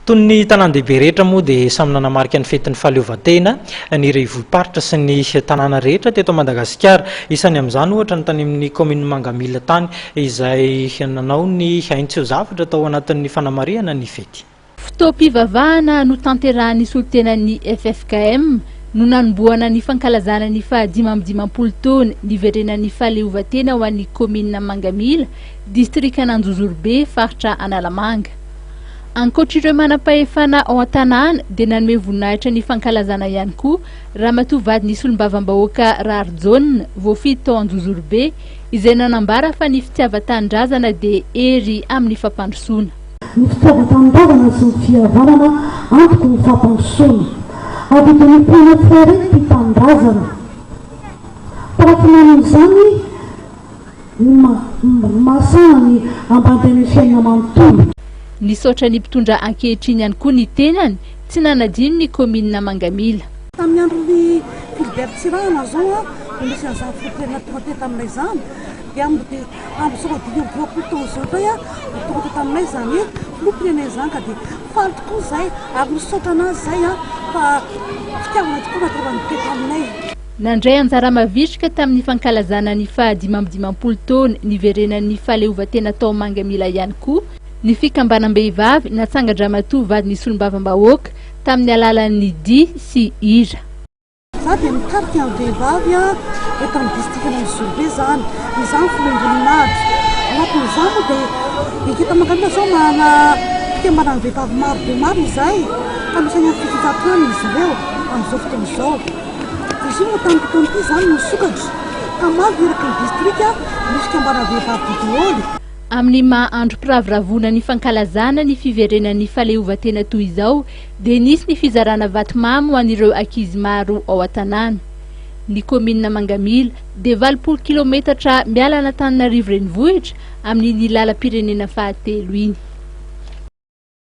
Toy ny tanàn-dehibe rehetra moa dia samy nanamarika ny fetin'ny fahaleovantena ny renivohi-paritra sy ny tanàna rehetra teto Madagasikara. Isany amin'izany ohatra ny tany amin'ny kaominin'i Mangamila tany izay nanao ny haintseho-zavatra tao anatin'ny fanamarihana ny fety. Fotoam-pivavahana notanterahan'ny solontenan'ny ffkm no nanombohana ny fankalazana ny faha-55 taona niverenan'ny fahaleovantena ho an'ny kaominina Mangamila, distrikan'Anjozorobe, faritra Analamanga. Ankoatr'ireo manam-pahefana ao an-tanàna dia nanome voninahitra ny fankalazana ihany koa Ramatoa vadin'ny solombavambahoaka Raharijaona, voafidy tao Anjozorobe, izay nanambara fa ny fitiavan-tanindrazana dia hery amin'ny fampandrosoana. Ny fitiavan-tanindrazana sy ny fihavanana antoky ny fampandrosoana. Adidin'ny mponina tsirairay ny tia tanindrazana. Tarafinan'izany ny mahasahana ny ambanten'ny fiainana manontolo. Nisaotra ny mpitondra ankehitriny ihany koa ny tenany, tsy nanadino ny kaominina Mangamila. Tamin'ny andron'i Philibert Tsirahana izao no nisy an'izany filoham-pirenena tonga teto aminay izany, dia amin'izao 25 taona izao indray no tonga teto aminay izany filoham-pirenena izany ka dia faly tokoa izahay ary misaotra an'azy izahay fa fitiavana tokoa no nataovany teto aminay. Nandray anjara mavitrika tamin'ny fankalazana ny faha 55 taona niverenan'ny fahaleovantena tao Mangamila ihany koa ny fikambanam-behivavy natsangan-dRamatoa vadin'ny solombavambahoaka tamin'ny alalan'ny dihy sy hira. Za dia mitarika ny vehivavy eto amin'ny distrikan'Anjozorobe izany, izaho no filoham-boninahitra. Anatin'izany moa dia ekipa Mangamila izao manana fikambanan'ny vehivavy maro dia maro izahay ka misy any amin'ny 700 any izy ireo amin'izao fotoana izao. Izy io moa tamin'ity taona ity izany no nisokatra ka maro ny eraky ny distrika misy fikambanam-behivavy daholo. Amin'ny maha androm-piravoravoana ny fankalazana ny fiverenan'ny fahaleovantena toy izao dia nisy ny fizarana vatomamy ho an'ireo ankizy maro ao an-tanàna. Ny kaominina Mangamila dia 80 kilometatra miala an'Antananarivo renivohitra amin'iny lalam-pirenena fahatelo iny.